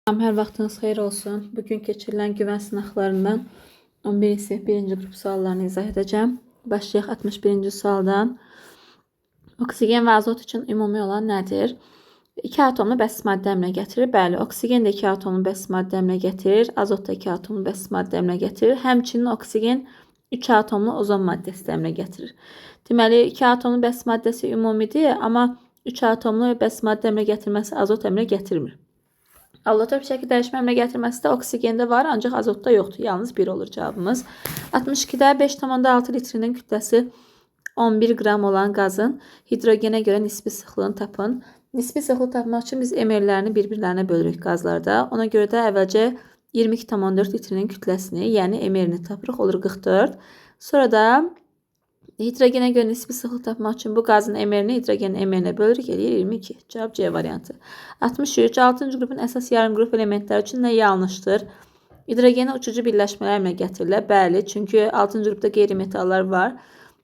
Hər vaxtınız xeyir olsun. Bugün keçirilən güvən sınaqlarından 11-ci sinif 1-ci qrup suallarını izah edəcəm. Başlayaq 61-ci sualdan. Oksigen və azot üçün ümumi olan nədir? 2 atomlu bəs maddə əmrə gətirir. Bəli, oksigen də 2 atomlu bəs maddə əmrə gətirir. Azot da 2 atomlu bəs maddə əmrə gətirir. Həmçinin oksigen 3 atomlu ozon maddəsi də əmrə gətirir. Deməli, 2 atomlu bəs maddəsi ümumidir, amma 3 atomlu bəs maddə əmrə gətirməsi azot əmrə gətirmir. Allotrop şəkil dəyişmə əmrə gətirməsi də oksigende var, ancaq azotda yoxdur. Yalnız 1 olur cavabımız. 62-də 5,6 litrinin kütləsi 11 qram olan qazın hidrogenə görə nisbi sıxlığını tapın. Nisbi sıxlıq tapmaq üçün biz MR-lərini bir-birlərinə bölürük qazlarda. Ona görə də əvvəlcə 22,4 litrinin kütləsini, yəni MR-ni tapırıq, olur 44. Sonra da hidrogenə görə nisbi sıxlıq tapmaq üçün bu qazın MR-ni hidrogenin MR-nə bölürük, eləyir 22. Cavab C variantı. 63. 6-cı qrupun əsas yarım qrup elementləri üçün nə yanlışdır? Hidrogenə uçucu birləşmələr əmrə gətirilir. Bəli, çünki 6-cı qrupda qeyri-metallar var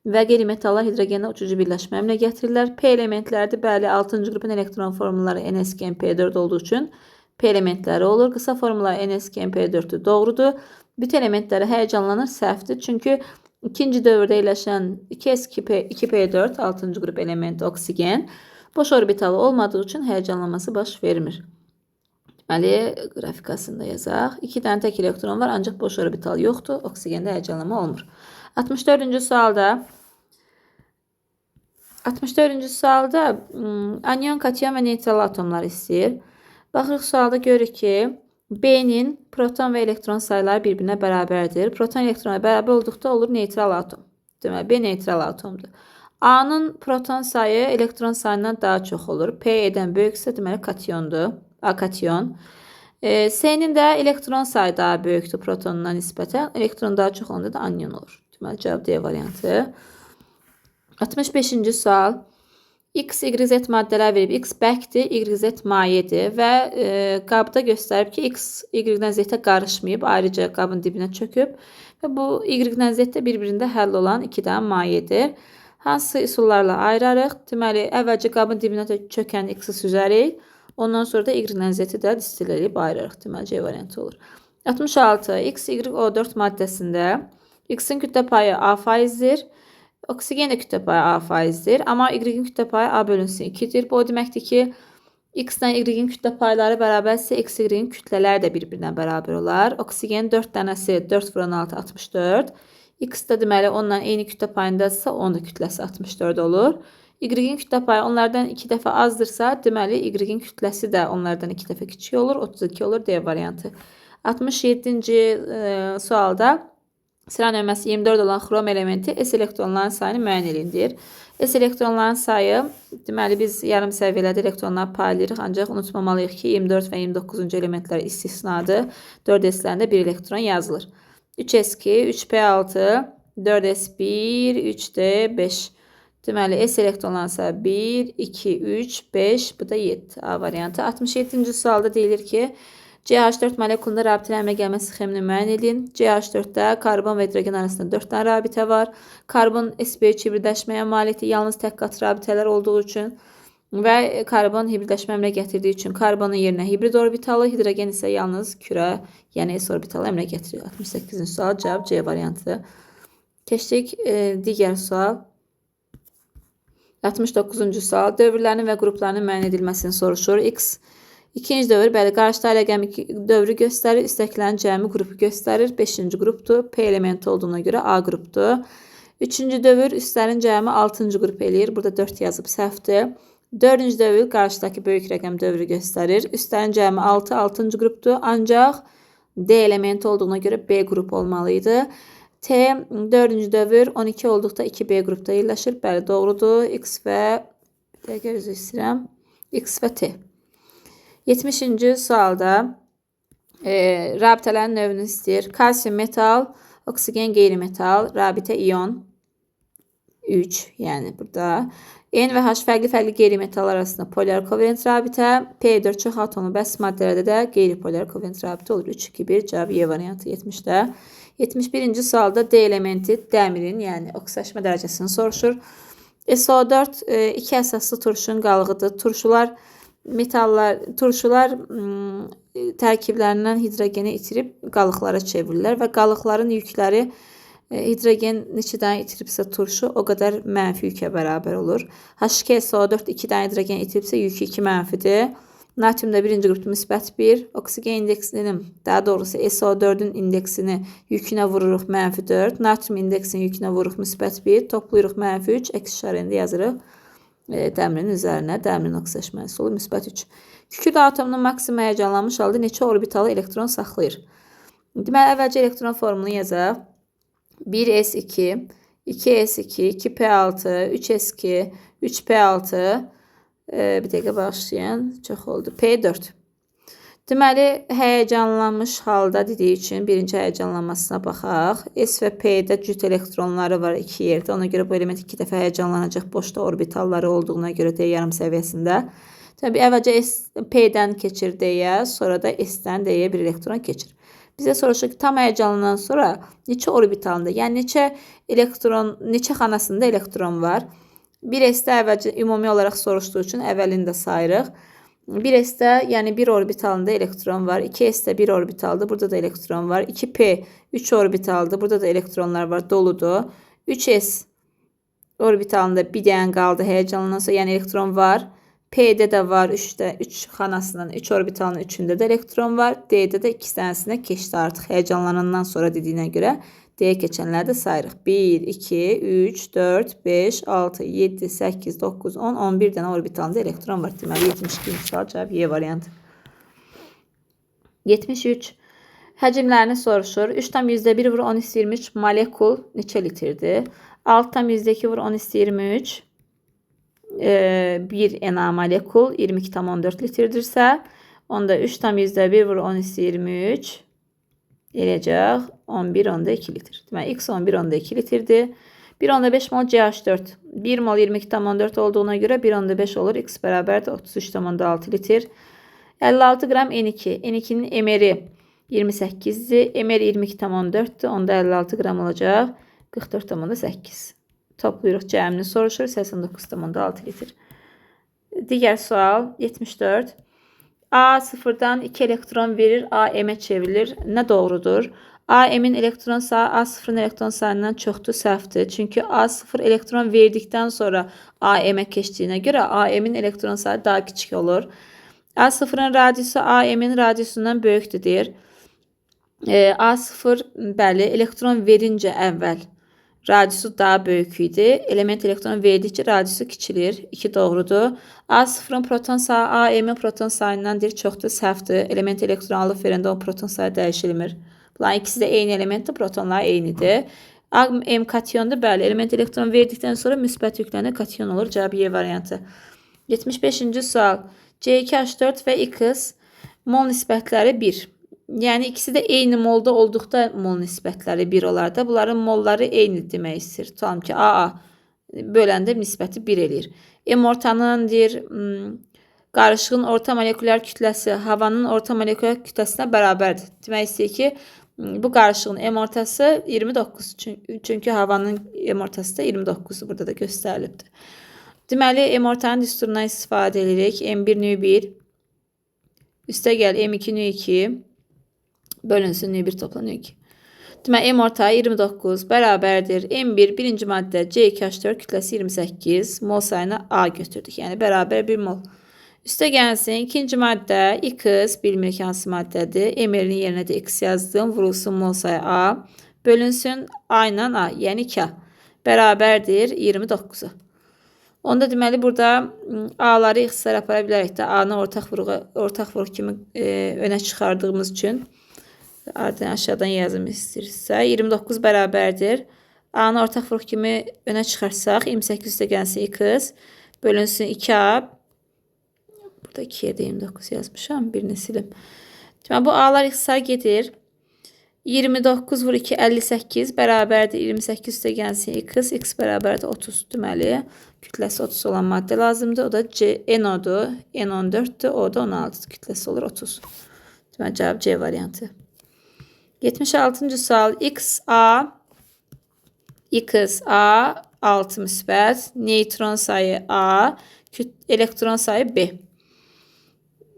və qeyri-metallar hidrogenə uçucu birləşmə əmrə gətirirlər. P elementlərdir. Bəli, 6-cı qrupun elektron formulları NSGMP4 olduğu üçün P elementləri olur. Qısa formullar NSGMP4-dür. Doğrudur. Bütün elementləri həyəcanlanır, səhvdir. Çünki ikinci dövrdə yerləşən 2s2p, 2p4 6-cı qrup elementi oksigen boş orbitalı olmadığı üçün həyəcanlanması baş vermir. Deməli, qrafikasını da yazaq. 2 dənə tək elektron var, ancaq boş orbital yoxdur. Oksigende həyəcanlanma olmur. 64-cü sualda 64-cü sualda anion, kation və neytral atomlar istəyir. Baxırıq sualda görürük ki, B-nin proton və elektron sayları bir-birinə bərabərdir. Proton elektrona bərabər olduqda olur neytral atom. Deməli, B neytral atomdur. A-nın proton sayı elektron sayından daha çox olur. P E-dən böyüksə, deməli kationdur. A kation. C-nin də elektron sayı daha böyükdür protonuna nisbətən. Elektron daha çox olanda da anion olur. Deməli, cavab D variantı. 65-ci sual. X, Y, Z maddələr verib. X bərkdir, Y, Z mayedir və qabda göstərib ki, X, Y-dən Z-ə qarışmayıb, ayrıca qabın dibinə çöküb və bu Y-dən Z də bir-birində həll olan iki dənə mayedir. Hansı üsullarla ayırarıq? Deməli, əvvəlcə qabın dibinə çökən X-i süzərik. Ondan sonra da Y-dən Z-i də distil eləyib ayırarıq. Deməli, C variantı olur. 66. X, Y, O4 maddəsində X-in kütlə payı A faizdir. Oksigen də kütlə payı A faizdir. Amma Y-in kütlə payı A bölünsün 2-dir. Bu o deməkdir ki, X ilə Y-in kütlə payları bərabərsə, X, Y-in kütlələri də bir-birinə bərabər olar. Oksigen 4 dənəsi 4 vuran 6, 64. X də deməli onunla eyni kütlə payındadırsa, onun da kütləsi 64 olur. Y-in kütlə payı onlardan 2 dəfə azdırsa, deməli Y-in kütləsi də onlardan 2 dəfə kiçik olur, 32 olur D variantı. 67-ci sualda sıra nömrəsi 24 olan xrom elementi S elektronların sayını müəyyən eləyin deyir. S elektronların sayı, deməli biz yarım səviyyələrdə elektronları paylayırıq, ancaq unutmamalıyıq ki, 24 və 29-cu elementlər istisnadır. 4S-lərində 1 elektron yazılır. 3S2, 3P6, 4S1, 3D5. Deməli, S elektronların sayı 1, 2, 3, 5, bu da 7. A variantı. 67-ci sualda deyilir ki, CH4 molekulunda rabitənin əmələ gəlmə sxemini müəyyən edin. CH4-də karbon və hidrogen arasında 4 dənə rabitə var. Karbon sp3 hibridləşməyə malikdir, yalnız tək qat rabitələr olduğu üçün və karbon hibridləşmə əmrə gətirdiyi üçün karbonun yerinə hibrid orbitalı, hidrogen isə yalnız kürə, yəni s orbitalı əmrə gətirir. 68-ci sual cavab C variantı. Keçdik digər sual. 69-cu sual. Dövrlərinin və qruplarının müəyyən edilməsini soruşur. X İkinci dövr, bəli, qarşıda rəqəm dövrü göstərir, üstəkilərin cəmi qrupu göstərir. 5-ci qrupdur. P elementi olduğuna görə A qrupdur. Üçüncü dövr, üstlərin cəmi 6-cı qrup eləyir. Burada 4 yazıb səhvdir. Dördüncü dövr, qarşıdakı böyük rəqəm dövrü göstərir. Üstlərin cəmi 6, 6-cı qrupdur. Ancaq D elementi olduğuna görə B qrup olmalıydı. T, dördüncü dövr, 12 olduqda 2B qrupda yerləşir. Bəli, doğrudur. X və, bir dəqiqə üzr istəyirəm. X və T. 70-ci sualda rabitələrin növünü istəyir. Kalsium metal, oksigen qeyri-metal, rabitə ion 3, yəni burada. N və H fərqli-fərqli qeyri-metallar arasında polyar kovalent rabitə, P4 çox atomlu bəs maddələrdə də qeyri-polyar kovalent rabitə olur. 3, 2, 1, cavab Y variantı 70-də. 71-ci sualda D elementi dəmirin, yəni oksidaşma dərəcəsini soruşur. SO4 iki əsaslı turşunun qalığıdır. Turşular Metallar, turşular tərkiblərindən hidrogeni itirib qalıqlara çevrilirlər və qalıqların yükləri hidrogen neçə dənə itiribsə turşu o qədər mənfi yükə bərabər olur. H2SO4 2 dənə hidrogen itiribsə yükü 2 mənfidir. Natriumda birinci qrupda müsbət 1, oksigen indeksinin, daha doğrusu SO4-ün indeksini yükünə vururuq mənfi 4, natrium indeksinin yükünə vururuq müsbət 1, toplayırıq mənfi 3, əks işarəni də yazırıq dəmirin üzərinə, dəmirin oksidaşma olur müsbət 3. Kükürt atomunun maksimum həyəcanlanmış halda neçə orbitalı elektron saxlayır? Deməli, əvvəlcə elektron formulunu yazaq. 1s2, 2s2, 2p6, 3s2, 3p6, bir dəqiqə bağışlayın, çox oldu. P4. Deməli, həyəcanlanmış halda dediyi üçün birinci həyəcanlanmasına baxaq. S və P-də cüt elektronları var iki yerdə. Ona görə bu element iki dəfə həyəcanlanacaq boşda orbitalları olduğuna görə D yarım səviyyəsində. Təbii, əvvəlcə S, P-dən keçir D-yə, sonra da S-dən D-yə bir elektron keçir. Bizə soruşur ki, tam həyəcanlanan sonra neçə orbitalında, yəni neçə elektron, neçə xanasında elektron var? 1S-də əvvəlcə ümumi olaraq soruşduğu üçün əvvəlini də sayırıq. 1S-də, yəni bir orbitalında elektron var. 2S-də bir orbitalda, burada da elektron var. 2P 3 orbitalda, burada da elektronlar var, doludur. 3S orbitalında bir dənə qaldı həyəcanlanan sonra, yəni elektron var. P-də də var, 3-də 3 xanasının, 3 orbitalının 3-ündə də elektron var. D-də də 2 dənəsinə keçdi artıq həyəcanlanandan sonra dediyinə görə. D-yə keçənləri də sayırıq. 1, 2, 3, 4, 5, 6, 7, 8, 9, 10, 11 dənə orbitalında elektron var. Deməli, 72-ci sual cavab Y variantı. 73. Həcmlərini soruşur. 3,1 vur 10 23 molekul neçə litrdir? 6,2 vur 10 23 1 Na molekul 22,14 litrdirsə, onda 3,1 vur 10 23 eləyəcək 11,2 litr. Deməli, X 11,2 litrdir. 1,5 mol CH4. 1 mol 22,14 olduğuna görə 1,5 olur. X bərabərdir 33,6 litr. 56 qram N2. N2-nin MR-i 28-dir. MR 22,14-dür. Onda 56 qram olacaq. 44,8. Toplayırıq, cəmini soruşur. 89,6 litr. Digər sual 74. A sıfırdan 2 elektron verir, A M-ə çevrilir. Nə doğrudur? A M-in elektron sayı A0-ın elektron sayından çoxdur, səhvdir. Çünki A0 elektron verdikdən sonra A M-ə keçdiyinə görə A M-in elektron sayı daha kiçik olur. A0-ın radiusu A M-in radiusundan böyükdür deyir. A0, bəli, elektron verincə əvvəl radiusu daha böyük idi. Element elektron verdikcə radiusu kiçilir. 2 doğrudur. A0-ın proton sayı A M-in proton sayından deyir, çoxdur, səhvdir. Element elektron alıb verəndə o proton sayı dəyişilmir. Bunların ikisi də eyni elementdir, protonlar eynidir. A M kationdur, bəli, element elektron verdikdən sonra müsbət yüklənir, kation olur. Cavab Y variantı. 75-ci sual. C2H4 və X mol nisbətləri 1. Yəni ikisi də eyni molda olduqda mol nisbətləri 1 olar da. Bunların molları eyni demək istəyir. Tutalım ki, AA böləndə nisbəti 1 eləyir. M ortanın deyir, qarışığın orta molekulyar kütləsi havanın orta molekulyar kütləsinə bərabərdir. Demək istəyir ki, bu qarışığın M ortası 29. Çünki havanın M ortası da 29 burada da göstərilibdir. Deməli, M ortanın düsturundan istifadə edirik. M1 nü1 üstə gəl M2 nü2 bölünsün nü1 topla nü2. Deməli, M ortağı 29 bərabərdir. M1 birinci maddə C2H4 kütləsi 28 mol sayını A götürdük. Yəni bərabər 1 mol. Üstə gəlsin ikinci maddə X, bilmirik hansı maddədir. M-nin yerinə də X yazdım. Vurulsun mol sayı A. Bölünsün A ilə A, yəni 2A. Bərabərdir 29-a. Onda deməli burada A-ları ixtisar apara bilərik də. A-nı ortaq vuruq kimi önə çıxardığımız üçün ardından aşağıdan yazım istəyirsə 29 bərabərdir. A-nı ortaq vuruq kimi önə çıxarsaq 28 üstə gəlsin X bölünsün 2A. Burada 2 yerdə 29 yazmışam. Birini silim. Deməli bu A-lar ixtisar gedir. 29 vur 2 58 bərabərdir. 28 üstə gəlsin X. X bərabərdir 30. Deməli kütləsi 30 olan maddə lazımdır. O da C, NO-dur. N 14-dür. O da 16. Kütləsi olur 30. Deməli cavab C variantı. 76-cı sual. X A X A 6 müsbət, neytron sayı A, elektron sayı B.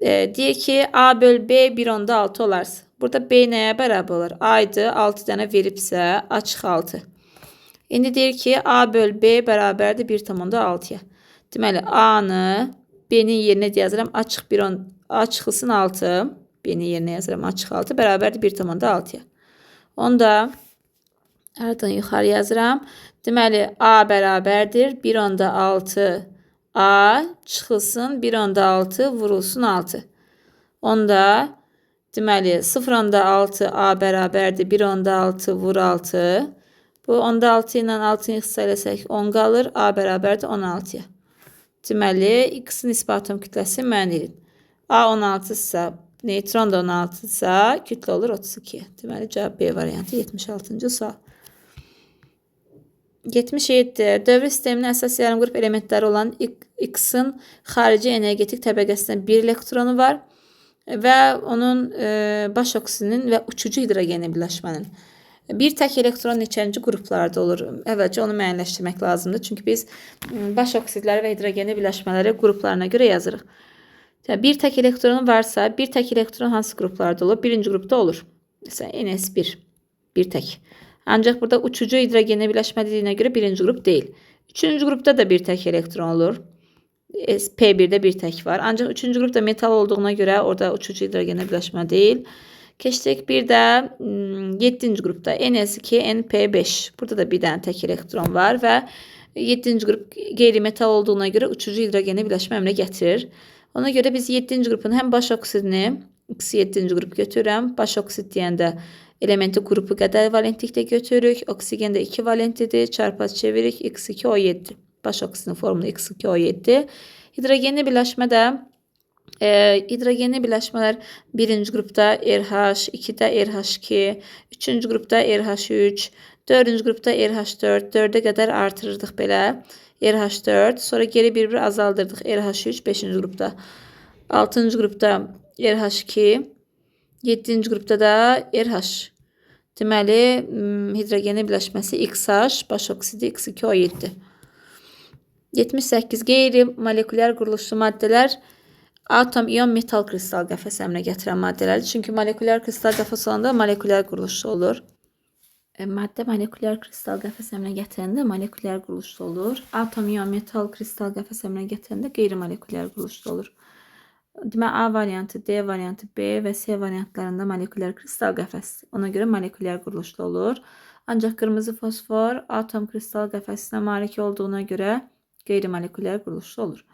Deyir ki, A böl B 1,6 olarsa. Burada B nəyə bərabər olar? A idi, 6 dənə veribsə, A çıx 6. İndi deyir ki, A böl B bərabərdir 1,6-ya. Deməli, A-nı B-nin yerinə yazıram. A çıx 1, A çıxılsın 6. B-nin yerinə yazıram. A çıx 6 bərabərdir 1,6-ya. Onda aradan yuxarı yazıram. Deməli, A bərabərdir 1,6 A çıxılsın 1,6 vurulsun 6. Onda deməli 0,6 A bərabərdir 1,6 vur 6. Bu 0,6 ilə 6-nı ixtisar eləsək 10 qalır. A bərabərdir 16-ya. Deməli, X-in nisbi atom kütləsi müəyyən edin. A 16-dırsa, neytron da 16-dırsa, kütlə olur 32. Deməli, cavab B variantı 76-cı sual. 77. Dövrü sisteminin əsas yarım qrup elementləri olan X-in xarici energetik təbəqəsində bir elektronu var və onun baş oksidinin və uçucu hidrogeni birləşmənin. Bir tək elektron neçənci qruplarda olur? Əvvəlcə onu müəyyənləşdirmək lazımdır. Çünki biz baş oksidləri və hidrogeni birləşmələri qruplarına görə yazırıq. Bir tək elektronu varsa, bir tək elektron hansı qruplarda olur? Birinci qrupda olur. Məsələn, NS1, bir tək. Ancaq burada uçucu hidrogeni birləşmə dediyinə görə birinci qrup deyil. Üçüncü qrupda da bir tək elektron olur. P1-də bir tək var. Ancaq üçüncü qrupda metal olduğuna görə orada uçucu hidrogenə birləşmə deyil. Keçdik bir də 7-ci qrupda NS2, NP5. Burada da bir dənə tək elektron var və 7-ci qrup qeyri-metal olduğuna görə uçucu hidrogenə birləşmə əmrə gətirir. Ona görə biz 7-ci qrupun həm baş oksidini, X7-ci qrup götürürəm. Baş oksid deyəndə elementi qrupu qədər valentlikdə götürürük. Oksigen də 2 valentlidir. Çarpaz çeviririk. X2O7. Baş oksidin formulu X2O7. Hidrogenli birləşmə də hidrogenli birləşmələr birinci qrupda RH, 2-də RH2, üçüncü qrupda RH3, dördüncü qrupda RH4, 4-ə qədər artırırdıq belə. RH4, sonra geri bir-bir azaldırdıq. RH3, 5-ci qrupda. 6-cı qrupda RH2, 7-ci qrupda da RH. Deməli, hidrogenli birləşməsi XH, baş oksidi X2O7. 78. Qeyri-molekulyar quruluşlu maddələr atom, ion, metal kristal qəfəs əmrə gətirən maddələrdir. Çünki molekulyar kristal qəfəs olanda molekulyar quruluşlu olur. Maddə molekulyar kristal qəfəs əmrə gətirəndə molekulyar quruluşlu olur. Atom, ion, metal kristal qəfəs əmrə gətirəndə qeyri-molekulyar quruluşlu olur. Deməli, A variantı, D variantı, B və C variantlarında molekulyar kristal qəfəs. Ona görə molekulyar quruluşlu olur. Ancaq qırmızı fosfor atom kristal qəfəsinə malik olduğuna görə qeyri-molekulyar quruluşlu olur.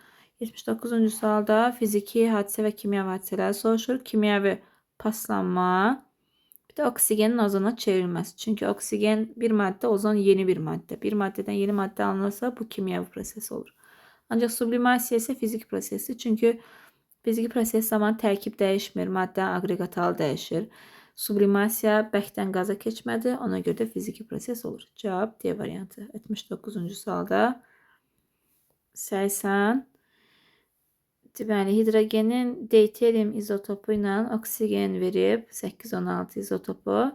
79-cu sualda fiziki hadisə və kimyəvi hadisələri soruşur. Kimyəvi paslanma, bir də oksigenin ozona çevrilməsi. Çünki oksigen bir maddə, ozon yeni bir maddə. Bir maddədən yeni maddə alınırsa bu kimyəvi proses olur. Ancaq sublimasiya isə fiziki prosesdir. Çünki fiziki proses zamanı tərkib dəyişmir, maddənin aqreqat halı dəyişir. Sublimasiya bərkdən qaza keçmədir. Ona görə də fiziki proses olur. Cavab D variantı. 79-cu sualda 80. Deməli, hidrogenin deuterium izotopu ilə oksigen verib 8,16 izotopu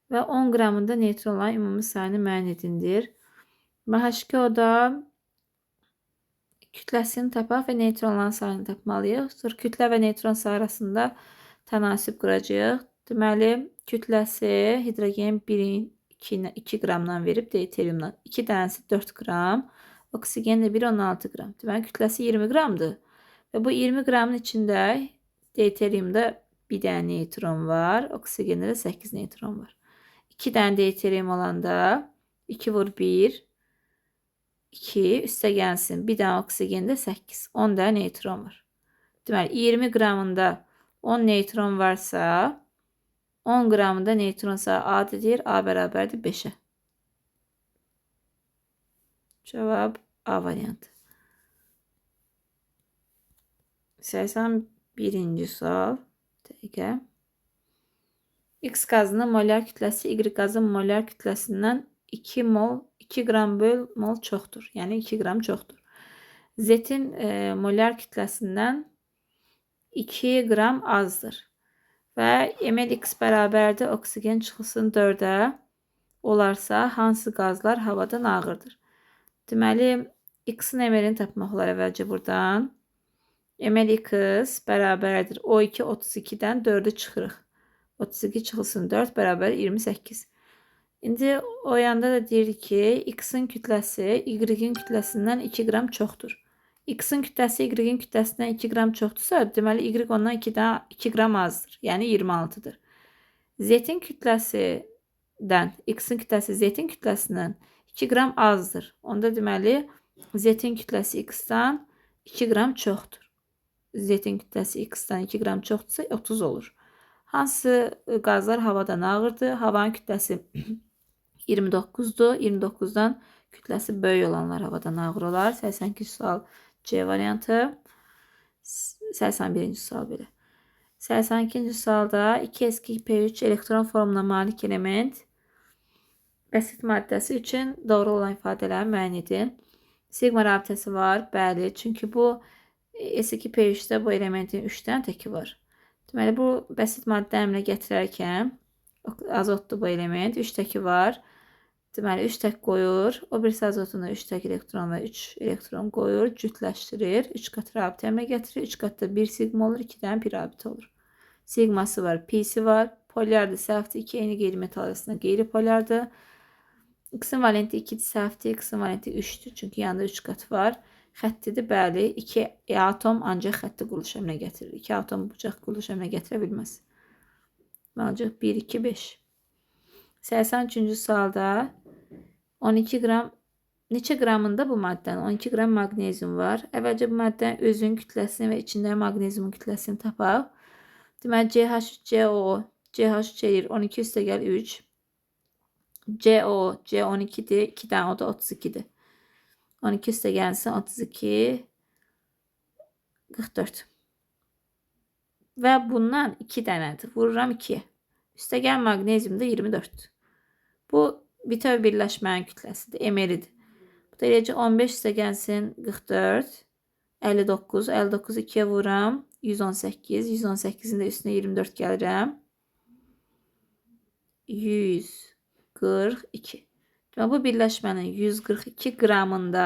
və 10 qramında neytronların ümumi sayını müəyyən edindir. H2O-da kütləsini tapaq və neytronların sayını tapmalıyıq. Sonra kütlə və neytron sayı arasında tənasüb quracağıq. Deməli, kütləsi hidrogen 1, 2 qramdan verib deuteriumdan. 2 dənəsi 4 qram, oksigen də 1,16 qram. Deməli, kütləsi 20 qramdır. Və bu 20 qramın içində deuteriumda bir dənə neytron var, oksigendə də 8 neytron var. 2 dənə deuterium olanda 2 vur 1, 2 üstə gəlsin. Bir dənə oksigendə 8, 10 dənə neytron var. Deməli, 20 qramında 10 neytron varsa, 10 qramında neytronsa A deyir, A bərabərdir 5-ə. Cavab A variantı. 81-ci sual. Dəqiqə. X qazının molyar kütləsi Y qazın molyar kütləsindən 2 mol, 2 qram böl mol çoxdur. Yəni 2 qram çoxdur. Z-in molyar kütləsindən 2 qram azdır. Və MLX bərabərdir oksigen çıxılsın 4-ə olarsa hansı qazlar havadan ağırdır? Deməli, X-in ML-ini tapmaq olar əvvəlcə buradan. MLX bərabərdir. O2 32-dən 4-ü çıxırıq. 32 çıxılsın 4 bərabər 28. İndi o yanda da deyir ki, X-in kütləsi Y-in kütləsindən 2 qram çoxdur. X-in kütləsi Y-in kütləsindən 2 qram çoxdursa, deməli Y ondan 2 qram azdır. Yəni 26-dır. Z-in kütləsindən, X-in kütləsi Z-in kütləsindən 2 qram azdır. Onda deməli Z-in kütləsi X-dan 2 qram çoxdur. Z-in kütləsi X-dan 2 qram çoxdursa 30 olur. Hansı qazlar havadan ağırdır? Havanın kütləsi 29-dur. 29-dan kütləsi böyük olanlar havadan ağır olar. 82 sual C variantı. 81-ci sual belə. 82-ci sualda 2s2p3 elektron formuna malik element bəsit maddəsi üçün doğru olan ifadələri müəyyən edin. Sigma rabitəsi var. Bəli, çünki bu S2P3-də bu elementin 3 dənə təki var. Deməli, bu bəsit maddə əmrə gətirərkən azotdur bu element. 3 təki var. Deməli, 3 tək qoyur. O birisi azotuna 3 tək elektron və 3 elektron qoyur. Cütləşdirir. 3 qat rabitə əmrə gətirir. 3 qatda 1 sigma olur. 2 dənə bir rabitə olur. Sigması var, p'si var. Polyardır, səhvdir. 2 eyni qeyri-metal arasında qeyri-polyardır. X-in valenti 2-dir, səhvdir. X-in valenti 3-dür. Çünki yanında 3 qat var. Xəttidir, bəli. 2 atom ancaq xətti quruluş əmrə gətirir. 2 atom bucaq quruluş əmrə gətirə bilməz. Ancaq 1, 2, 5. 83-cü sualda 12 qram, neçə qramında bu maddənin? 12 qram maqnezium var. Əvvəlcə bu maddənin özünün kütləsini və içində maqneziumun kütləsini tapaq. Deməli, CH3COO, CH3 eləyir 12 üstə gəl 3. CO, C 12-dir. 2 dənə o da 32-dir. 12 üstə gəlsin 32, 44. Və bundan 2 dənədir. Vururam 2-yə. Üstə gəl maqnezium da 24. Bu bütöv birləşmənin kütləsidir. ML-dir. Bu da eləyəcək 15 üstə gəlsin 44, 59. 59 2-yə vururam. 118. 118-in də üstünə 24 gəlirəm. 142. Deməli, bu birləşmənin 142 qramında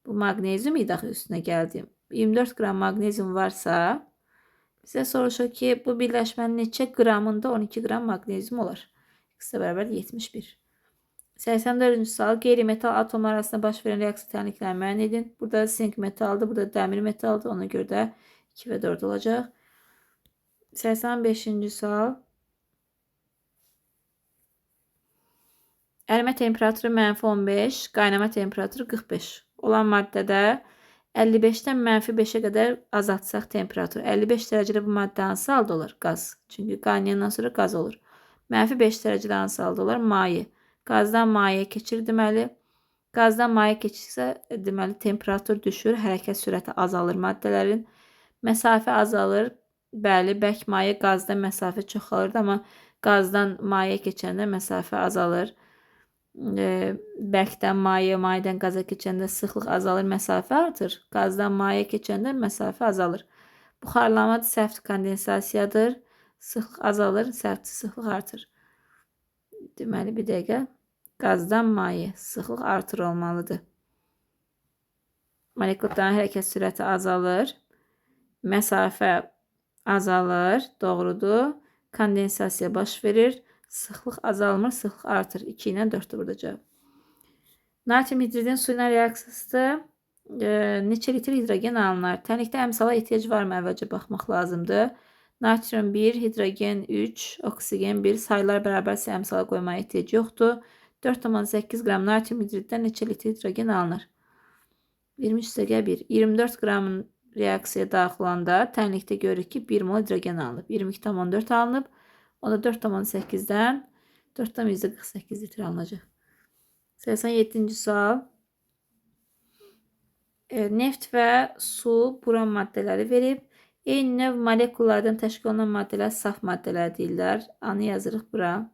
bu maqnezium idi axı üstünə gəldiyim. 24 qram maqnezium varsa, bizə soruşur ki, bu birləşmənin neçə qramında 12 qram maqnezium olar? X-ə bərabər 71. 84-cü sual. Qeyri-metal atomlar arasında baş verən reaksiya tənliklərini müəyyən edin. Burada sink metaldır, burada dəmir metaldır. Ona görə də 2 və 4 olacaq. 85-ci sual. Ərimə temperaturu -15, qaynama temperaturu 45 olan maddədə 55-dən -5-ə qədər azaltsaq temperaturu. 55 dərəcədə bu maddə hansı halda olur? Qaz. Çünki qaynayandan sonra qaz olur. -5 dərəcədə hansı halda olur? Maye. Qazdan mayeyə keçir deməli. Qazdan maye keçirsə, deməli temperatur düşür, hərəkət sürəti azalır maddələrin. Məsafə azalır. Bəli, bərk maye qazdan məsafə çoxalır, amma qazdan maye keçəndə məsafə azalır. Bərkdən maye, mayedən qaza keçəndə sıxlıq azalır, məsafə artır. Qazdan maye keçəndə məsafə azalır. Buxarlanma səhvdir, kondensasiyadır. Sıxlıq azalır, səhvdir, sıxlıq artır. Deməli, bir dəqiqə. Qazdan maye, sıxlıq artır olmalıdır. Molekulların hərəkət sürəti azalır. Məsafə azalır, doğrudur. Kondensasiya baş verir. Sıxlıq azalmır, sıxlıq artır. 2 ilə 4-dür burada cavab. Natrium hidridin su ilə reaksiyası neçə litr hidrogen alınır? Tənlikdə əmsala ehtiyac varmı? Əvvəlcə baxmaq lazımdır. Natrium 1, hidrogen 3, oksigen 1. Saylar bərabərsə əmsala qoymağa ehtiyac yoxdur. 4,8 qram natrium hidriddən neçə litr hidrogen alınır? 23 1. 24 qramın reaksiyaya daxil olanda tənlikdə görürük ki, 1 mol hidrogen alınıb. 22,4 alınıb. O da 4,8-dən 4,48 litr alınacaq. 87-ci sual. Neft və su brom maddələri verib. Eyni növ molekullardan təşkil olunan maddələr saf maddələr deyirlər. Anı yazırıq bura.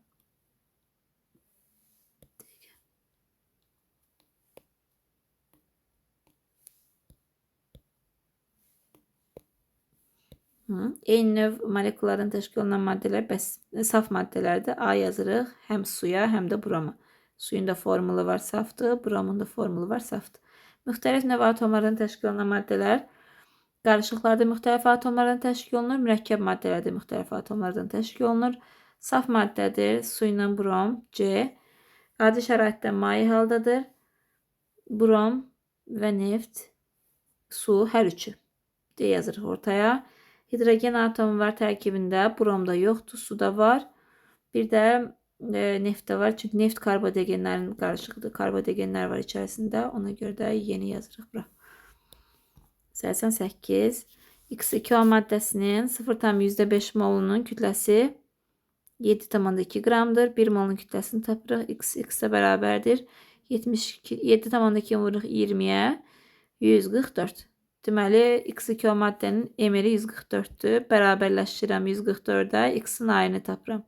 Eyni növ molekullardan təşkil olunan maddələr bəs saf maddələrdir. A yazırıq həm suya, həm də broma. Suyun da formulu var, safdır. Bromun da formulu var, safdır. Müxtəlif növ atomlardan təşkil olunan maddələr Qarışıqlarda müxtəlif atomlardan təşkil olunur, mürəkkəb maddələrdə müxtəlif atomlardan təşkil olunur. Saf maddədir, su ilə brom, C. Adi şəraitdə maye haldadır. Brom və neft, su hər üçü. D yazırıq ortaya. Hidrogen atomu var tərkibində, bromda yoxdur, suda var. Bir də neftdə var. Çünki neft karbodegenlərin qarışığıdır. Karbodegenlər var içərisində. Ona görə də yeni yazırıq bura. 88. X2O maddəsinin 0,5 molunun kütləsi 7,2 qramdır. 1 molun kütləsini tapırıq. X X-ə bərabərdir. 72, 7,2 vururuq 20-yə. 144. Deməli, X2O maddənin MR-i 144-dür. Bərabərləşdirirəm 144-ə. X-in ayını tapıram.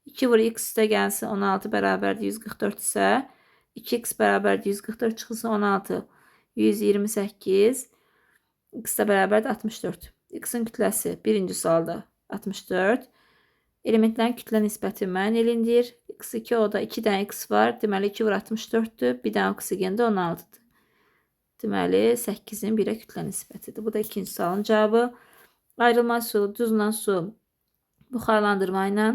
2 vur x üstə gəlsin 16 bərabərdir 144 isə 2x bərabərdir 144 çıxılsın 16 128 x də bərabərdir 64. X-in kütləsi birinci sualda 64. Elementlərin kütlə nisbəti müəyyən eləyin deyir. X2O-da 2 dənə x var. Deməli 2 vur 64-dür. Bir dənə oksigen də 16-dır. Deməli 8-in 1-ə kütlə nisbətidir. Bu da ikinci sualın cavabı. Ayrılma üsulu duzla su buxarlandırma ilə,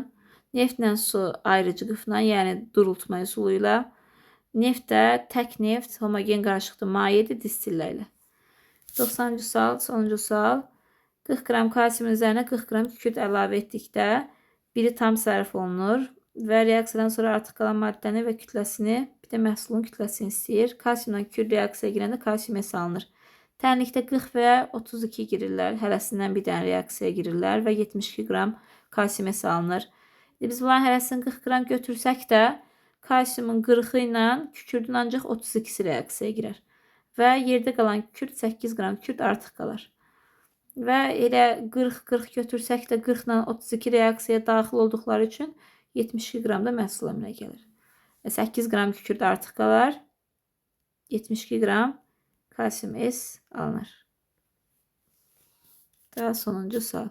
neftlə su ayırıcı qıfla, yəni durultma üsulu ilə, neft də tək neft homogen qarışıqlı mayedir distillə ilə. 90-cı sual, sonuncu sual. 40 qram kalsiumun üzərinə 40 qram kükürt əlavə etdikdə biri tam sərf olunur və reaksiyadan sonra artıq qalan maddəni və kütləsini, bir də məhsulun kütləsini istəyir. Kalsiumla kükürt reaksiyaya girəndə kalsium S alınır. Tənlikdə 40 və 32 girirlər. Hərəsindən bir dənə reaksiyaya girirlər və 72 qram kalsium S alınır. Biz bunların hərəsini 40 qram götürsək də kalsiumun 40-ı ilə kükürdün ancaq 32-si reaksiyaya girər. Və yerdə qalan kükürt 8 qram kükürt artıq qalar. Və elə 40-40 götürsək də 40 ilə 32 reaksiyaya daxil olduqları üçün 72 qram da məhsul əmələ gəlir. 8 qram kükürt artıq qalar. 72 qram kalsium S alınır. Daha sonuncu sual.